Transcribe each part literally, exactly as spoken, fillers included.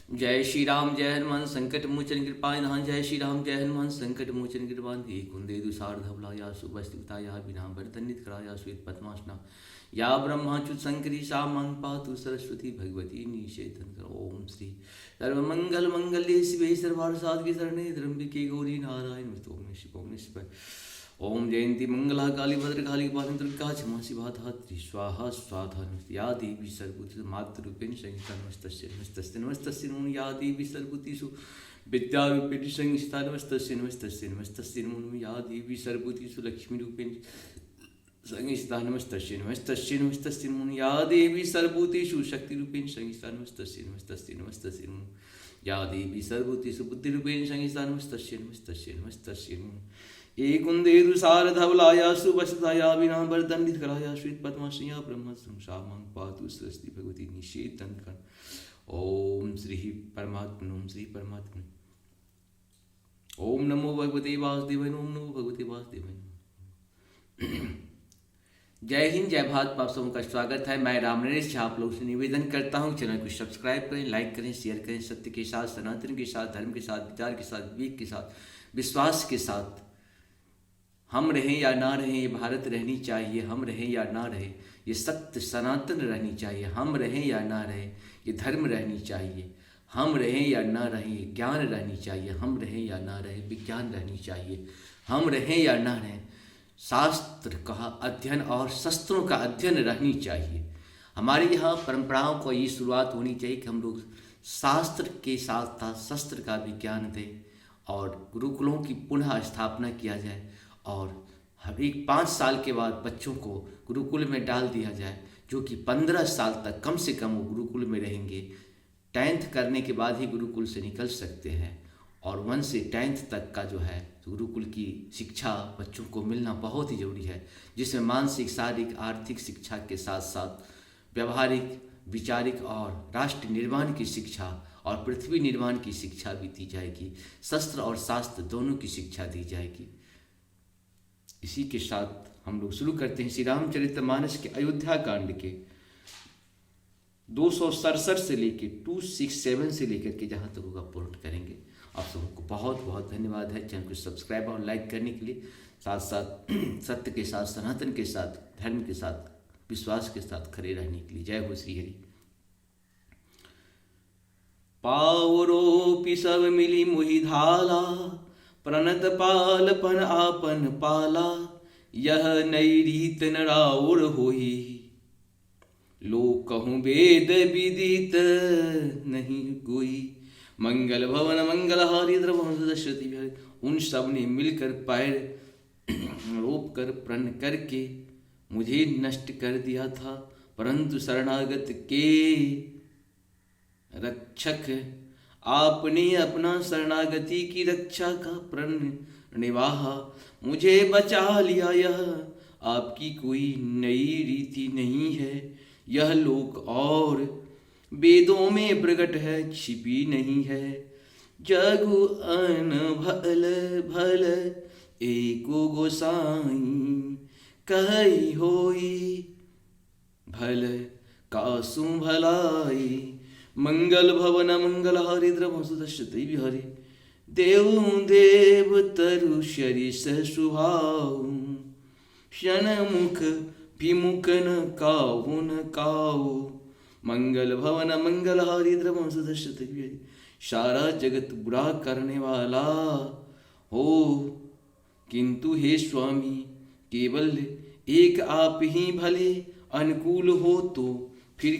जय श्री राम, जय हनुमान संकट मोचन कृपानिधान। जय श्री राम, जय हनुमान संकट मोचन कृपानिधान। हे कुंदे दुसार धवला या सुबस्तिता या विना वर दंडित करा या श्वेत पद्मासना या ब्रह्माच्युत शंकरी सा मांग पातु सरस्वती भगवती निषेधन कर। ओम श्री सर्व मंगल मंगल्ये शिवे सर्वार्थ साधके शरणे त्र्यंबके गौरी नारायण नमोस्तुते। ओम नमः शिवाय, ओम नमः शिवाय। ओम जयंती मंगला काली भद्रकाली कपालिनी दुर्गा क्षमा शिवा धात्री स्वाहा स्वाहा नमोस्तुते। या देवी सर्वभूतेषु मातृरूपेण संस्थिता नमस्तस्यै नमस्तस्यै नमस्तस्यै नमो नमः। या देवी सर्वभूतेषु विद्यारूपेण संस्थिता नमस्तस्यै नमस्तस्यै नमस्तस्यै नमो नमः। या देवी सर्वभूतेषु लक्ष्मीरूपेण संस्थिता नमस्तस्यै नमस्तस्यै नमस्तस्यै नमो नमः। या देवी सर्वभूतेषु शक्तिरूपेण संस्थिता नमस्तस्यै नमस्तस्यै नमस्तस्यै नमो नमः। या देवी सर्वभूतेषु बुद्धिरूपेण संस्थिता नमस्तस्यै नमस्तस्यै नमस्तस्यै नमो नमः। हे कुंदे दुसार धवला या सुबस्तिता या विना वर दंडित करा या श्वेत पद्मासना या ब्रह्माच्युत शंकरी सा मांग पातु सरस्वती भगवती निषेधन कर। ओम श्री परमात्मने, ओम श्री परमात्मने। ओम नमो भगवते वासुदेवाय, ओम नमो भगवते वासुदेवाय। जय हिंद, जय भारत, आप सबों का स्वागत है। मैं राम नरेश झा आप लोगों से निवेदन करता हूँ, चैनल को सब्सक्राइब करें, लाइक करें, शेयर करें। सत्य के साथ, सनातन के साथ, धर्म के साथ, विचार के साथ, विवेक के साथ, विश्वास के साथ हम रहें या ना रहें, ये भारत रहनी चाहिए। हम रहें या ना रहें, ये सत्य सनातन रहनी चाहिए। हम रहें या ना रहें, ये धर्म रहनी चाहिए। हम रहें या ना रहें, ये ज्ञान रहनी चाहिए। हम रहें या ना रहें, विज्ञान रहनी चाहिए। हम रहें या ना रहें, शास्त्र का अध्ययन और शस्त्रों का अध्ययन रहनी चाहिए। हमारे यहाँ परंपराओं को ये शुरुआत होनी चाहिए कि हम लोग शास्त्र के साथ साथ शस्त्र का भी ज्ञान दें और गुरुकुलों की पुनः स्थापना किया जाए और हर एक पाँच साल के बाद बच्चों को गुरुकुल में डाल दिया जाए, जो कि पन्द्रह साल तक कम से कम वो गुरुकुल में रहेंगे। टेंथ करने के बाद ही गुरुकुल से निकल सकते हैं और वन से टेंथ तक का जो है गुरुकुल की शिक्षा बच्चों को मिलना बहुत ही ज़रूरी है, जिसमें मानसिक, शारीरिक, आर्थिक शिक्षा के साथ साथ व्यावहारिक, विचारिक और राष्ट्र निर्माण की शिक्षा और पृथ्वी निर्माण की शिक्षा भी दी जाएगी। शस्त्र और शास्त्र दोनों की शिक्षा दी जाएगी। इसी के साथ हम लोग शुरू करते हैं श्री रामचरित मानस के अयोध्या कांड के दो सौ सड़सठ से लेके टू सिक्स सेवन से लेकर के जहाँ तक होगा पूर्ण करेंगे। आप सबको बहुत बहुत धन्यवाद है चैनल को सब्सक्राइब और लाइक करने के लिए, साथ साथ सत्य के साथ, सनातन के साथ, धर्म के साथ, विश्वास के साथ खड़े रहने के लिए। जय हो श्री हरि। पावरोपि सब मिलि मुहि धाला, प्रणत पाल पन आपन पाला, यह नई रीत न राउर होई। लोक कहूँ वेद विदित नहीं कोई। मंगल भवन मंगल हारी द्रवहंस दशरथी बिहारी। उन सब ने मिलकर पैर रोप कर प्रण करके मुझे नष्ट कर दिया था, परंतु शरणागत के रक्षक आपने अपना शरणागति की रक्षा का प्रण निवाहा, मुझे बचा लिया। यह आपकी कोई नई रीति नहीं है, यह लोक और वेदों में प्रकट है, छिपी नहीं है। जगु अन भल भल एको गोसाई, कहई होई भल कासु भलाई। मंगल भवन मंगल हारी द्रवहंस दशरथी बिहारी। देव देव तरु सरिस सुहाऊ, सन मुख विमुख न काहु न काऊ। मंगल भवन मंगल हारी द्रवहंस दशरथी बिहारी। सारा जगत बुरा करने वाला हो, किंतु हे स्वामी, केवल एक आप ही भले अनुकूल हो, तो फिर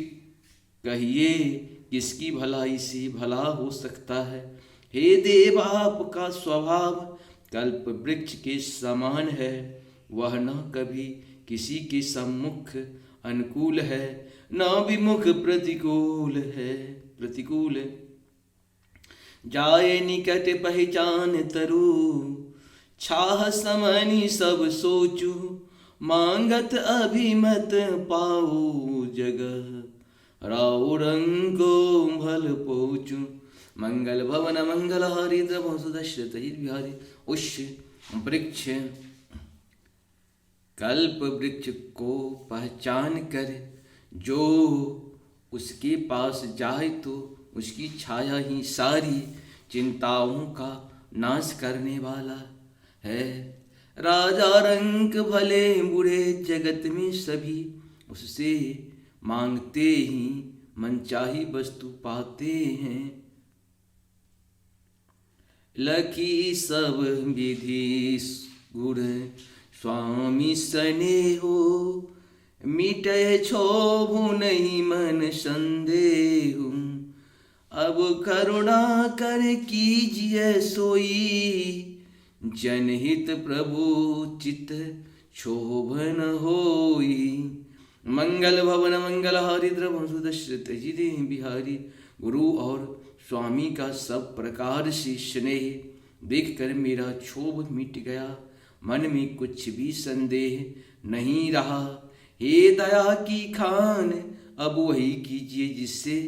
कहिए किसकी भलाई से भला हो सकता है। हे देव, आपका स्वभाव कल्प वृक्ष के समान है, वह न कभी किसी के सम्मुख अनुकूल है, न विमुख प्रतिकूल है, प्रतिकूल। जाय निकट पहिचान तरु, छाह समनि सब सोचु, मांगत अभिमत पाऊ जगह, राउर अंगो भल पहुँचु। मंगल भवन मंगल हारी द्रवहंस दशरथी बिहारी। उस वृक्ष, कल्प वृक्ष को पहचान कर जो उसके पास जाए तो उसकी छाया ही सारी चिंताओं का नाश करने वाला है। राजा रंक भले बुरे जगत में सभी, उससे मांगते ही मनचाही वस्तु पाते हैं। लखी सब विधि गुण स्वामी स्नेहो, मिटे क्षोभ नहीं मन संदेहु। अब करुणा कर कीजिए सोई, जनहित प्रभु चित क्षोभ न होई। मंगल भवन मंगलहारी, द्रवहु सुदर्शन तजि देहि बिहारी। गुरु और स्वामी का सब प्रकार से स्नेह देखकर मेरा क्षोभ मिट गया, मन में कुछ भी संदेह नहीं रहा। हे दया की खान, अब वही कीजिए जिससे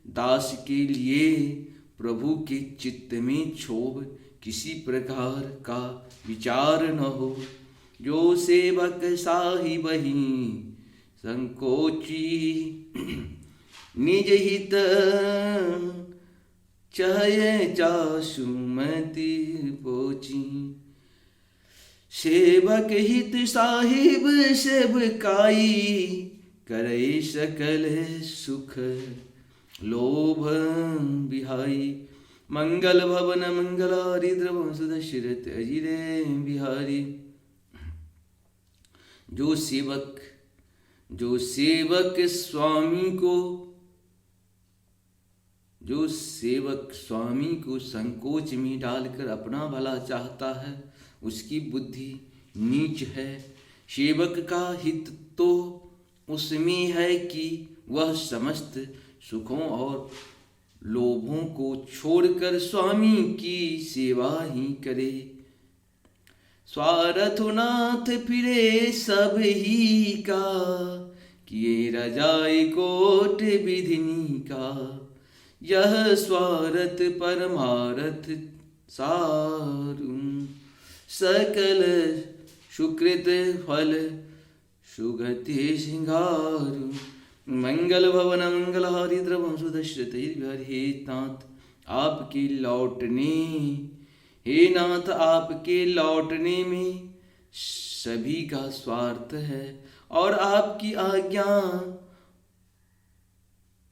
दास के लिए प्रभु के चित्त में क्षोभ किसी प्रकार का विचार न हो। जो सेवक साहिब ही संकोची, निज हित चहये चासु मति पोची। सेवक हित साहिब सेवकाई, करे सकल सुख लोभ बिहाई। मंगल भवन मंगलहारी, द्रवहु सुदर्शन तजि देहि बिहारी। जो सेवक, जो सेवक स्वामी को, जो सेवक स्वामी को संकोच में डालकर अपना भला चाहता है, उसकी बुद्धि नीच है। सेवक का हित तो उसमें है कि वह समस्त सुखों और लोभों को छोड़कर स्वामी की सेवा ही करे। स्वारथु नाथ फिरे सब ही का, किए रजाई कोट विधिनी का। यह स्वारथ परमारथ सारू, सकल सुकृत फल सुगति सिंगारू। मंगल भवन मंगलहारी, द्रवहु सुदर्शन तजि बिहारी। हे नाथ, आपके लौटने, हे नाथ, आपके लौटने में सभी का स्वार्थ है और आपकी आज्ञा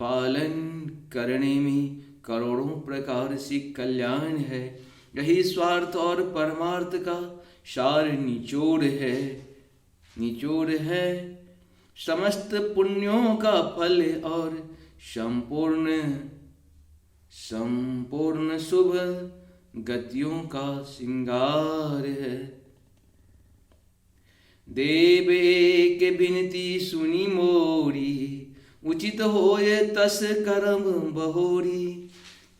पालन करने में करोड़ों प्रकार से कल्याण है। यही स्वार्थ और परमार्थ का सार निचोड़ है, निचोड़ है। समस्त पुण्यों का फल और संपूर्ण, संपूर्ण शुभ गतियों का श्रृंगार है। देव एक बिनती सुनि मोरी, उचित होय तस करम बहोरी।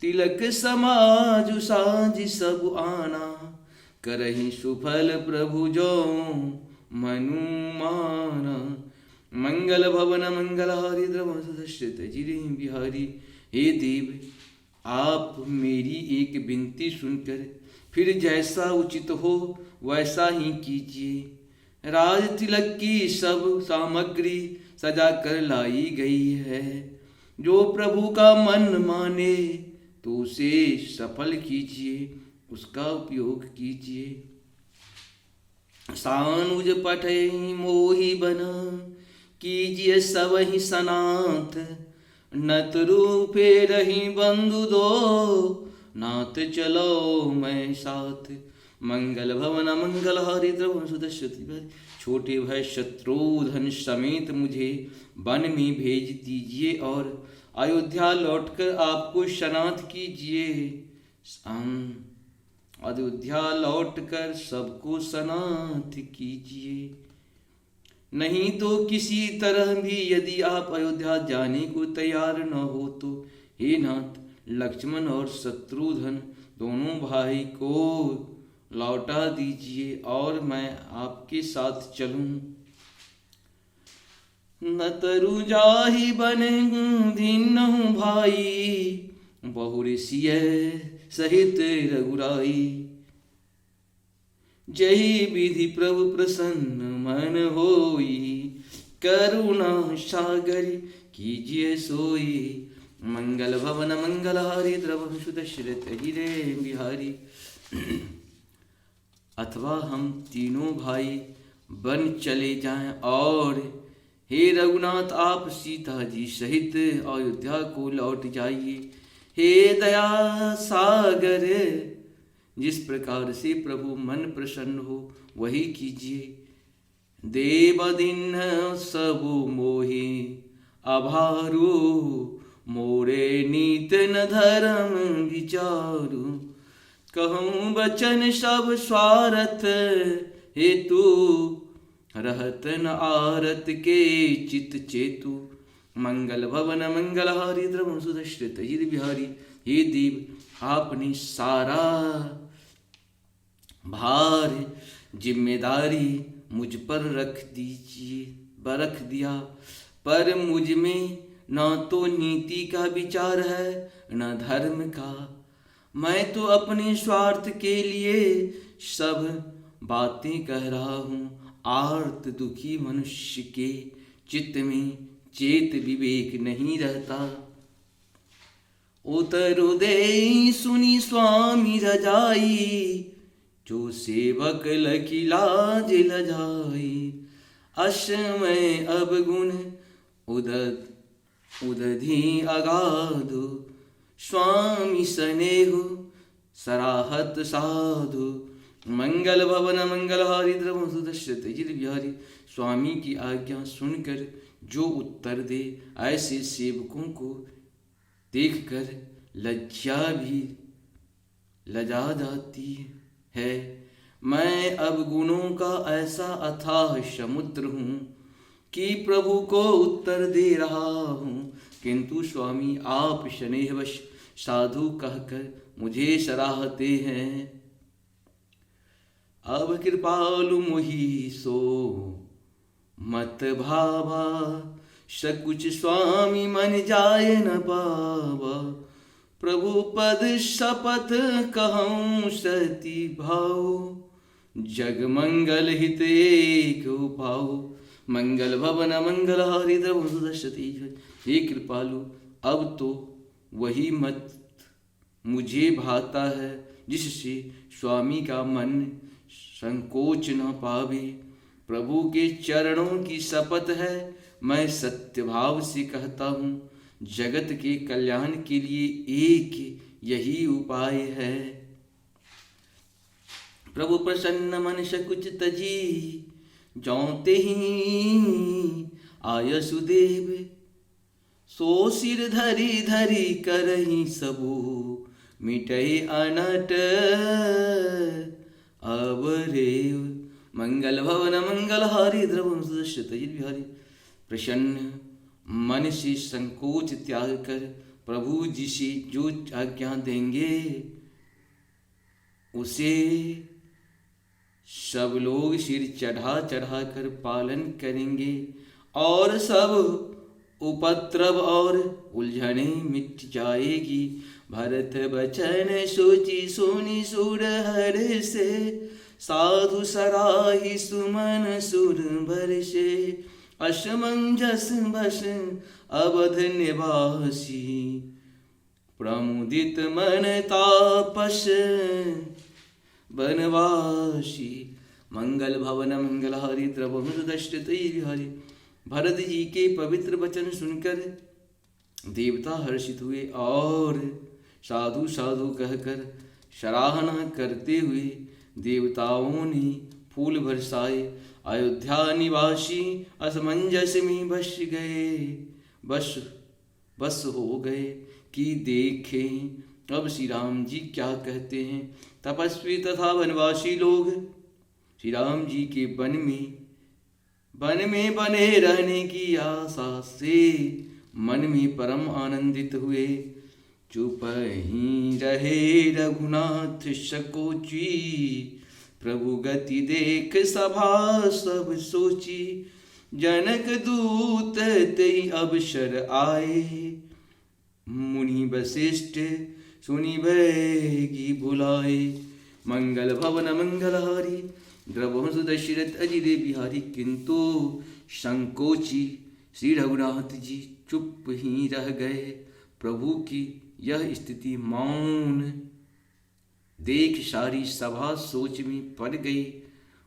तिलक समाजु साजि सबु आना, करहिं सुफल प्रभु जो मनु माना। मंगल भवन मंगलहारी, द्रवहु सुदर्शन तजि देहि बिहारी। हे देव, आप मेरी एक विनती सुनकर फिर जैसा उचित हो वैसा ही कीजिए। राज तिलक की सब सामग्री सजा कर लाई गई है। जो प्रभु का मन माने तो उसे सफल कीजिए, उसका उपयोग कीजिए। सानुज पठई मोहि बन, कीजिए सबहि सनाथ। नत रूपे रही बंधु दो, नाथ चलो मैं साथ। मंगल भवन मंगलहारी, द्रवहु सुदर्शन तजि बिहारी। छोटे भाई शत्रुघ्न समेत मुझे वन में भेज दीजिए और अयोध्या लौटकर आपको सनाथ कीजिए। हम अयोध्या लौटकर सबको सनाथ कीजिए। नहीं तो किसी तरह भी यदि आप अयोध्या जाने को तैयार न हो तो, हे नाथ, लक्ष्मण और शत्रुघ्न दोनों भाई को लौटा दीजिए और मैं आपके साथ चलूं। नतरु जाहि बन दीन्हु भाई, बहुरि सिय सहित रघुराई। जहि विधि प्रभु प्रसन्न मन होई, करुणा सागर कीजिए सोई। मंगल भवन मंगलहारी द्रवहु सुदशरथ अजिरे बिहारी। अथवा हम तीनों भाई बन चले जाएं और हे रघुनाथ, आप सीता जी सहित अयोध्या को लौट जाइए। हे दया सागर, जिस प्रकार से प्रभु मन प्रसन्न हो, वही कीजिए। देव दीन्ह सब मोहि अभारू, मोरे नीत न धर्म विचारू। कहूँ वचन सब स्वार्थ हेतु, रहत न आरत के चित चेतु। मंगल भवन मंगलहारी द्रवहु सुदशरथ अजिर बिहारी। हे देव, आपने सारा भार, जिम्मेदारी मुझ पर रख दीजिए, ब-, रख दिया, पर मुझ में ना तो नीति का विचार है, ना धर्म का। मैं तो अपने स्वार्थ के लिए सब बातें कह रहा हूँ। आर्त दुखी मनुष्य के चित्त में चेत विवेक नहीं रहता। उतरु देई सुनि स्वामी रजाई, जो सेवक लखि लाज लजाई। अस मय अवगुण उदध, उदधि अगाधु, स्वामी सनेहु सराहत साधु। मंगल भवन मंगलहारी द्रवहु सुदशरथ अजिर बिहारी। स्वामी की आज्ञा सुनकर जो उत्तर दे, ऐसे सेवकों को देखकर लज्जा भी लजा जाती है। मैं अवगुणों का ऐसा अथाह समुद्र हूँ कि प्रभु को उत्तर दे रहा हूँ, किंतु स्वामी आप स्नेहवश साधु कहकर मुझे सराहते हैं। अब कृपालु मोहि सो मत भावा, सकुच स्वामी मन जाय न पावा। प्रभु पद शपथ कहूँ सती भाव, जग मंगल हित एक उपाव। मंगल भवन मंगलहारी द्रवहु सुदशरथ अजिर। हे कृपालु, अब तो वही मत मुझे भाता है, जिससे स्वामी का मन संकोच न पावे। प्रभु के चरणों की शपथ है, मैं सत्य भाव से कहता हूँ, जगत के कल्याण के लिए एक यही उपाय है। प्रभु प्रसन्न मन सकुच तजी, जौं तेहि आयसु देव। सो सिर धरि धरि करहिं सबु, मिटइ अनट अब रेव। मंगल भवन मंगलहारी द्रवहु सुदशरथ अजिर बिहारी। प्रसन्न मन से संकोच त्याग कर प्रभु जी से जो आज्ञा देंगे, उसे सब लोग सिर चढ़ा चढ़ा कर पालन करेंगे और सब उपद्रव और उलझने मिट जाएगी। भरत बचन सोचि सुनि सुर हर्षे, साधु सराही सुमन सुर बरसे। असमंजस बस अवध निवासी, प्रमुदित मन तापस बनवासी। मंगल भवन मंगलहारी द्रवहु सुदशरथ अजिर बिहारी। भरत जी के पवित्र वचन सुनकर देवता हर्षित हुए और साधु साधु कहकर सराहना करते हुए देवताओं ने फूल बरसाए। अयोध्या निवासी असमंजस में बस गए, बस बस हो गए कि देखें अब श्री राम जी क्या कहते हैं। तपस्वी तथा वनवासी लोग श्री राम जी के वन में, वन में बने रहने की आशा से मन में परम आनंदित हुए। चुप ही रहे रघुनाथ सकोची, प्रभु गति देख सभा सब सोची। जनक दूत तेहि अवसर आए, मुनि वशिष्ठ सुनि बैगी बुलाए। मंगल भवन मंगलहारी, द्रवहु सुदशरथ अजिरे बिहारी। किंतु संकोची श्री रघुनाथ जी चुप ही रह गए। प्रभु की यह स्थिति मौन देख सारी सभा सोच में पड़ गई।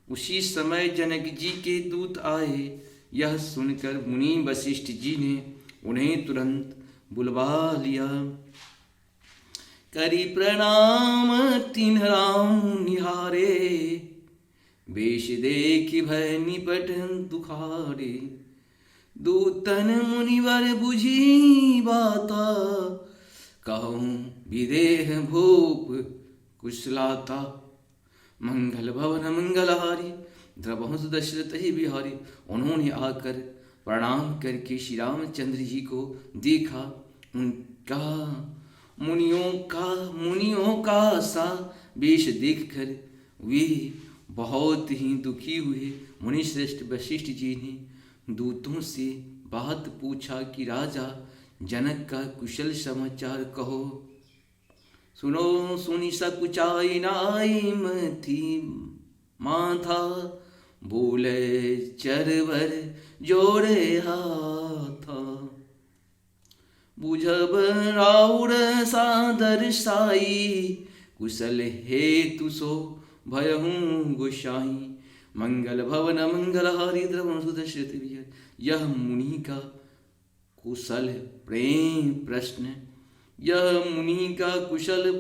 उसी समय जनक जी के दूत आए। यह सुनकर मुनि वशिष्ठ जी ने उन्हें तुरंत बुलवा लिया। करी प्रणाम तिन्ह राम निहारे, बेश देखि भय निपट दुखारे। दूतन मुनिवर बुझी बाता, कहूँ विदेह भूप कुशलाता। मंगल भवन मंगलहारी, द्रवहुँ सुदशरथ ही बिहारी। उन्होंने आकर प्रणाम करके श्री रामचंद्र जी को देखा। उनका मुनियों का, मुनियों का सा वेश देखकर वे बहुत ही दुखी हुए। मुनिश्रेष्ठ वशिष्ठ जी ने दूतों से बात पूछा कि राजा जनक का कुशल समाचार कहो। सुनो सुनि सकुचाई नाई मति माथा, बोले चरवर जोड़े हाथा। बुझब राउर सादर साई, कुशल हेतु सो भयहूँ गोसाई। मंगल भवन मंगलहारी द्रवहुँ सुदशरथ बिहारी। यह मुनि का कुशल प्रेम प्रश्न, यह मुनि का कुशल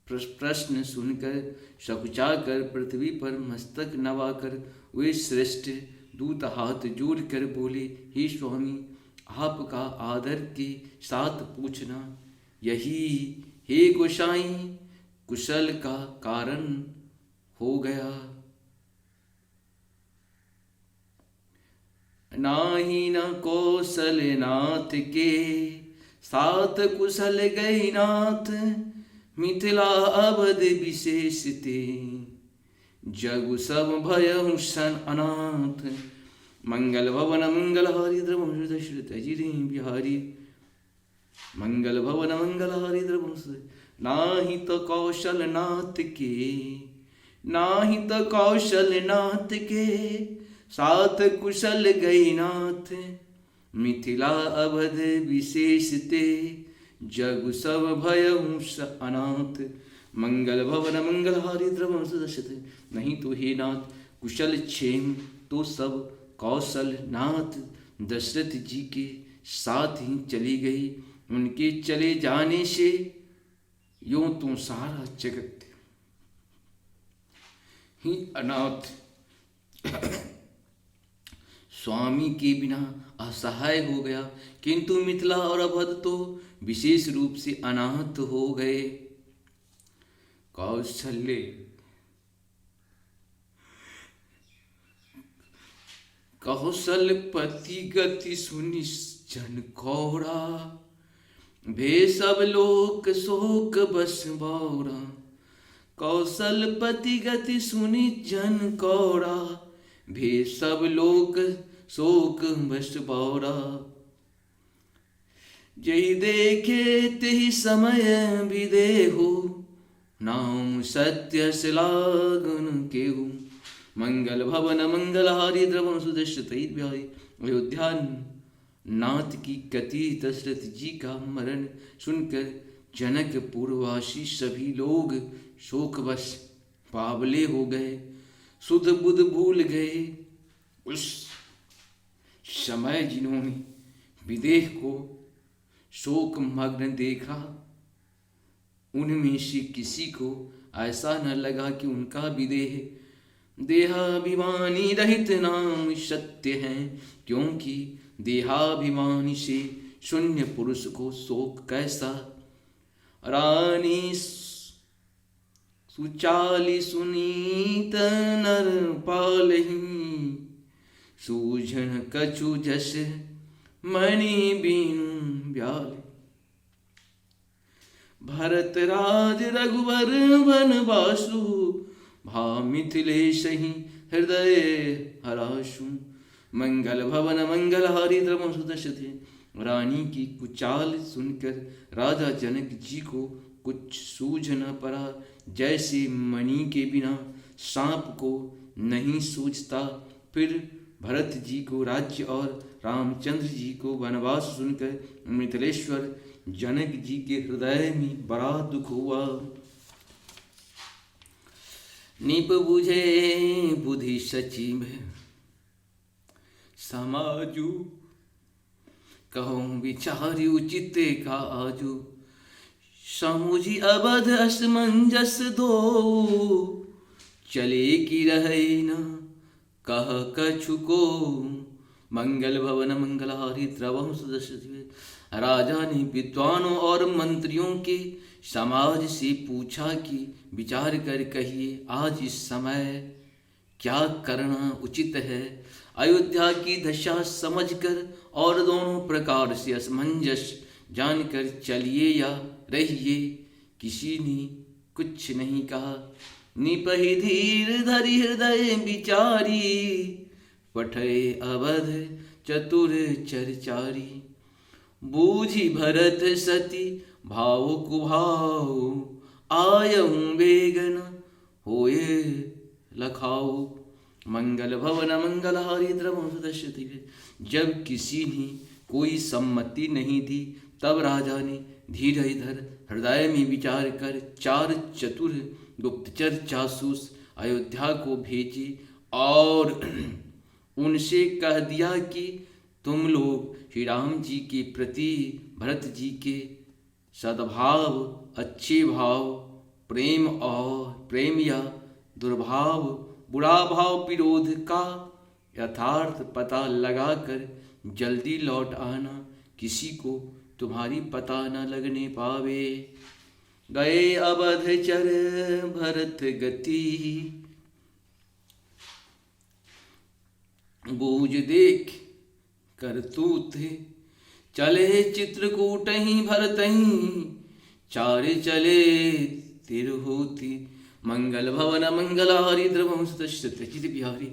प्रश-, प्रश्न सुनकर सकुचाकर पृथ्वी पर मस्तक नवाकर वे श्रेष्ठ दूत हाथ जोड़कर बोले, हे स्वामी, आपका आदर के साथ पूछना यही, हे गोसाई, कुशल का कारण हो गया। नाहि न कौशल नाथ के साथ कुशल गई नाथ, मिथिला अवध विशेष ते जगु सब भयहु सन अनाथ। मंगल भवन मंगलहारी द्रवहुँ सुदशरथ ही बिहारी। मंगल भवन मंगलहारी द्रवहुँ सु-, नाहि तो कौशल नाथ के, नाहि तो कौशल नाथ के साथ कुशल गई नाथ, मिथिला अवध विशेष ते जगु सब भयहु स-, अनाथ। मंगल भवन मंगलहारी द्रवहुँ सुदशरथ। नहीं तो हे नाथ, कुशल क्षेम तो सब कौशल नाथ दशरथ जी के साथ ही चली गई। उनके चले जाने से यूं तो सारा जगत ही अनाथ स्वामी के बिना असहाय हो गया, किंतु मिथिला और अवध तो विशेष रूप से अनाथ हो गए। कौशल्य कौशलपति गति सुनि जन कौड़ा, भे सब लोक शोक बस बौड़ा। कौशलपति गति सुनि जन कौड़ा, भे सब लोक शोक बस बौड़ा। जेहि देखे तेहि समय विदेहु, नाम सत्य अस लागन केहू। मंगल भवन मंगलहारी द्रवहुँ सुदशरथ ही बिहारी। अयोध्या नाथ की गति, दशरथ जी का मरण सुनकर जनकपुरवासी सभी लोग शोकवश बावले हो गए, सुध बुध भूल गए। उस समय जिन्होंने विदेह को शोक मग्न देखा, उनमें से किसी को ऐसा न लगा कि उनका विदेह देहाभिमानी रहित नाम सत्य है, क्योंकि देहाभिमानी से शून्य पुरुष को शोक कैसा? रानी सुचालि सुनीत नर पालहि, सूझन कछु जस मणि बीनु ब्यालि। भरत राज रघुवर वनवासु, भा मिथिलेसहि हृदय हरासु। मंगल भवन मंगलहारी द्रवहुँ सुदशरथ ही। रानी की कुचाल सुनकर राजा जनक जी को कुछ सूझ न पड़ा, जैसे मणि के बिना सांप को नहीं सूझता। फिर भरत जी को राज्य और रामचंद्र जी को वनवास सुनकर मिथिलेश्वर जनक जी के हृदय में बड़ा दुख हुआ। निप बुझे बुद्धि सचिव समाजु, कहूँ विचारि उचित का आजु। समुझि अवध असमंजस दोऊ, चले कि रहै न कह कछु को। मंगल भवन मंगलहारी द्रवहु सुदर्शन दिव्य। राजा ने विद्वानों और मंत्रियों के समाज से पूछा कि विचार कर कहिए, आज इस समय क्या करना उचित है। अयोध्या की दशा समझकर और दोनों प्रकार से असमंजस जानकर चलिए या रहिए, किसी ने कुछ नहीं कहा। निपहि धीर धरि हृदय विचारी, पठै अवध चतुर चरचारी। बूझि भरत सती भाव कुभाव, आयहु बेगन होए लखाओ। मंगल भवन मंगलहारी द्रवहु सुदर्शन दिव्य। जब किसी ने कोई सम्मति नहीं दी, तब राजा ने धीरज धर हृदय में विचार कर चार चतुर गुप्तचर जासूस अयोध्या को भेजे और उनसे कह दिया कि तुम लोग श्री राम जी के प्रति, भरत जी के सद्भाव, अच्छे भाव, प्रेम और प्रेम या दुर्भाव, बुरा भाव, विरोध का यथार्थ पता लगाकर जल्दी लौट आना, किसी को तुम्हारी पता न लगने पावे। गए अवध चर भरत गति, बूझ देख करतूत, चले चित्रकूट ही भरत ही, चारे चले तिरहुति। मंगल भवन मंगलहारी द्रवहु सुदर्शन अजित बिहारी।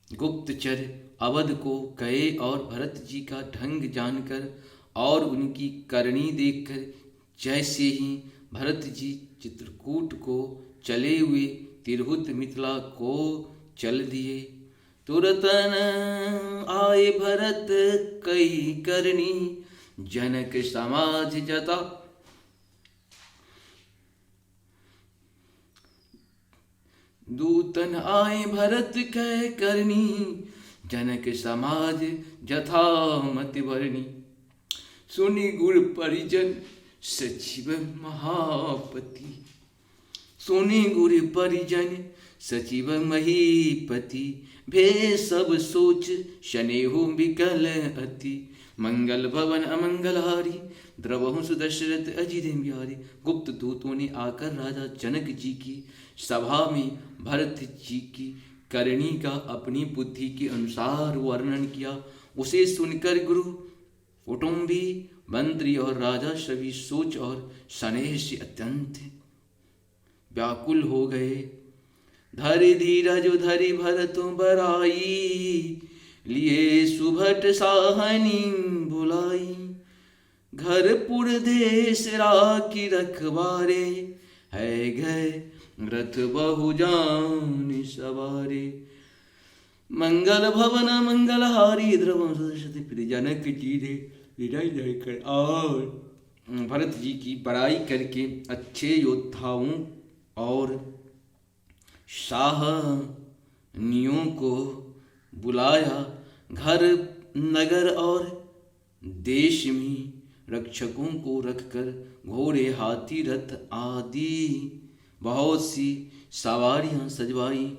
गुप्तचर अवध को गए और भरत जी का ढंग जानकर और उनकी करनी देखकर जैसे ही भरत जी चित्रकूट को चले हुए तिरहुत मिथिला को चल दिए। तुरतन आए भरत कई करनी, जनक समाज जथा। दूतन आए भरत कई करनी, जनक समाज जथा मति बरनी। सुनि गुर परिजन सचिव महापति, सुनि गुर परिजन सचिव महीपति, भे सब सोच सनेहु विकल अति। मंगल भवन अमंगलहारी द्रवहु सुदशरथ अजित बिहारी। गुप्त दूतों ने आकर राजा जनक जी की सभा में भरत जी की करनी का अपनी बुद्धि के अनुसार वर्णन किया। उसे सुनकर गुरु, कुटुंबी, मंत्री और राजा सभी सोच और स्नेह से अत्यंत व्याकुल हो गए। धरि धीरज धरि भरत बराई, लिए सुभट साहनी बुलाई। घर पुर देश राखी रखवारे, है गए रथ बहु जान सवारे। मंगल भवन मंगलहारी द्रवहु सुदशरथ प्रिय। जनक जी ने विनय कर और भरत जी की बड़ाई करके अच्छे योद्धाओं और साहनियों को बुलाया। घर नगर और देश में रक्षकों को रखकर घोड़े, हाथी, रथ आदि बहुत सी सवारियां सजवाई।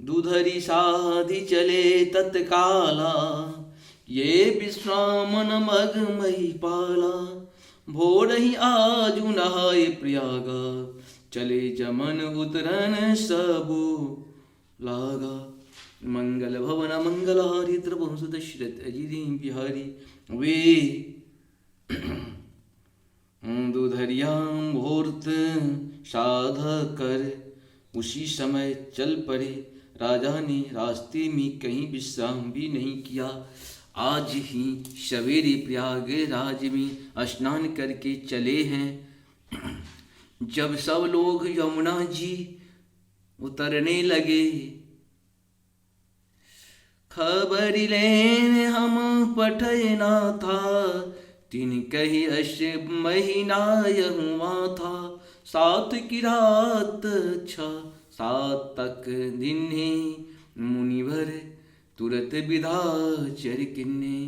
दुधरी साधि चले तत्काला, ये विश्राम न मग महिपाला। भोरहि आजु नहाए प्रयागा, चले जमन उतरन सबु लागा। मंगल भवन मंगलहारी द्रवहु सुदशरथ अजित बिहारी। वे दुधरिया मुहूर्त साध कर उसी समय चल पड़े। राजा ने रास्ते में कहीं विश्राम भी नहीं किया। आज ही सवेरे प्रयागराज में स्नान करके चले हैं। जब सब लोग यमुना जी उतरने लगे, खबरि लेन हम पठय नाथा, तिन कही अस महीना यहु माथा, सात की रात छा, सात तक दिन है मुनिवर, तुरत विधा चर किन्ने।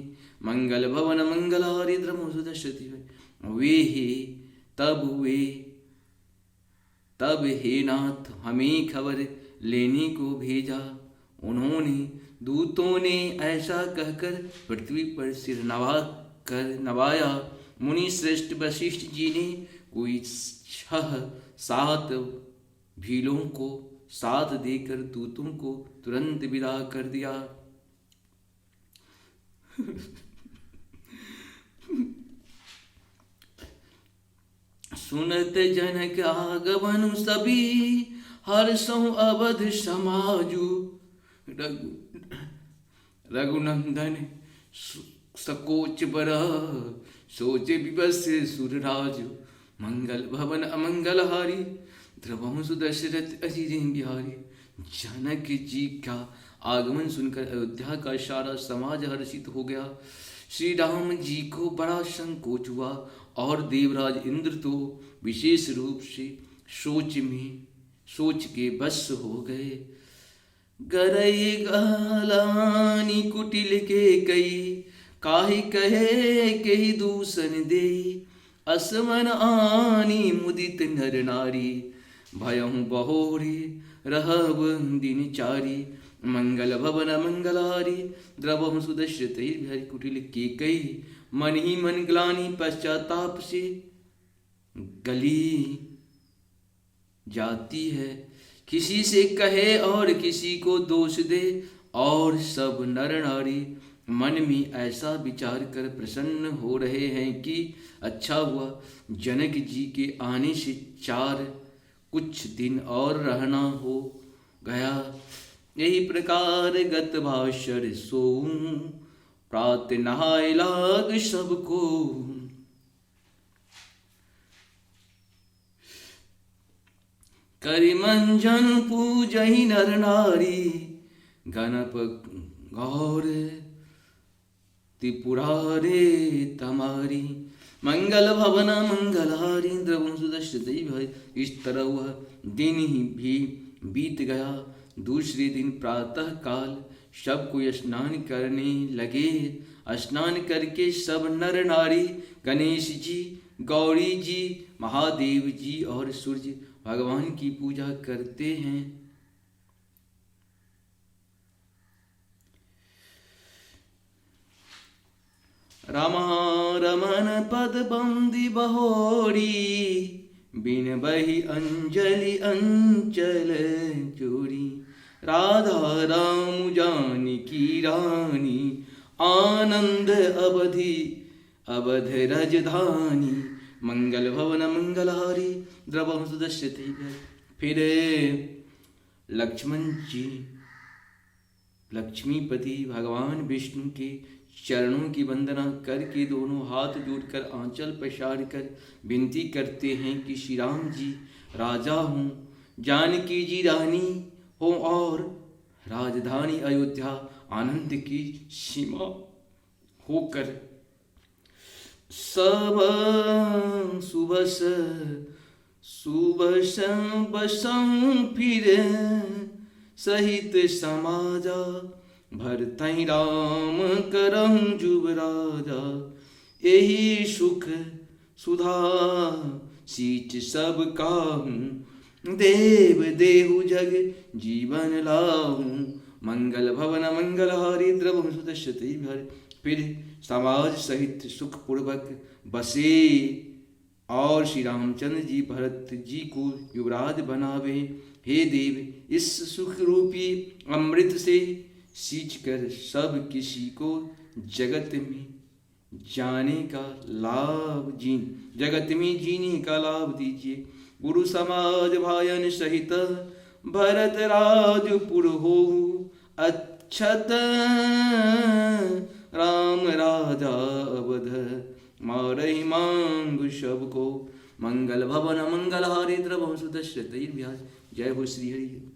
मंगल भवन मंगल हारी द्रवहु सुदर्शन। वे ही तब वे तब हे नाथ, हमें खबर लेने को भेजा। उन्होंने, दूतों ने ऐसा कहकर पृथ्वी पर सिर नवा कर नवाया। मुनि श्रेष्ठ वशिष्ठ जी ने कोई छह सात भीलों को साथ देकर दूतों को तुरंत विदा कर दिया। सुनत जनक आगमन सभी, हर्षौ अवध समाजु। रघु-, रघुनंदन सु-, सकोच बरह, सोच विवश सुर राजु। मंगल भवन अमंगल हारी, द्रवहु सुदशरथ अजिर बिहारी। जनक जी का आगमन सुनकर अयोध्या का सारा समाज हर्षित हो गया। श्री राम जी को बड़ा संकोच हुआ और देवराज इंद्र तो विशेष रूप से सोच में, सोच के वश हो गए। गरई गलानी कुटिल केकई, काहि कहे केहि दूषण देई। अस मन आनी मुदित नर नारी, भयहु बहोरी रहब दिन चारी। मंगल भवन मंगल हारी, द्रवहु सुदर्शन तैर बिहारी। कुटिल केकई मन ही मन ग्लानी पश्चाताप से गली जाती है। किसी से कहे और किसी को दोष दे, और सब नर नारी मन में ऐसा विचार कर प्रसन्न हो रहे हैं कि अच्छा हुआ, जनक जी के आने से चार कुछ दिन और रहना हो गया। यही प्रकार गत भाषण सोऊं, प्रात नहाय लाग सबको। करि मंजन पूजहि नर नारी, गणप गौर त्रिपुरारे तमारी। मंगल भवन मंगल हारी, द्रवहु सुदर्शन तैर बिहारी। इस तरह वह दिन ही भी बीत गया। दूसरे दिन प्रातः काल सब कोई स्नान करने लगे। स्नान करके सब नर नारी गणेश जी, गौरी जी, महादेव जी और सूर्य भगवान की पूजा करते हैं। रमा रमन पद बंदी बहोरी, बिनबहि अंजलि अंचल जोरी। राधा राम जानकी रानी, आनंद अवधि अवध रजधानी। मंगल भवन मंगल हारी, द्रवहु सुदर्शन तैर बिहारी। फिर लक्ष्मण जी लक्ष्मीपति भगवान विष्णु के चरणों की वंदना करके दोनों हाथ जोड़कर आंचल पसार कर विनती करते हैं कि श्री राम जी राजा हों, जानकी जी रानी हों और राजधानी अयोध्या आनंद की सीमा होकर सब सुबस सुबसं बसं फिर सहित समाजा, भरतहि राम करहु जुवराजा। एहि सुख सुधा सींच सब काहू, देव देहु जग जीवन लाहू। मंगल भवन मंगल हारी, द्रवहु सुदर्शन तैर बिहारी। फिर समाज सहित सुखपूर्वक बसे और श्री रामचंद्र जी भरत जी को युवराज बनावे। हे देव, इस सुख रूपी अमृत से सींच कर सब किसी को जगत में जाने का लाभ, जी, जगत में जीने का लाभ दीजिए। गुरु समाज भायन सहित भरत राजपुर होहु, अक्षत राम राजा अवध मारहि मांग सबको। मंगल भवन मंगल हारी, द्रवहु सुदर्शन तैर बिहारी। जय हो श्री हरि।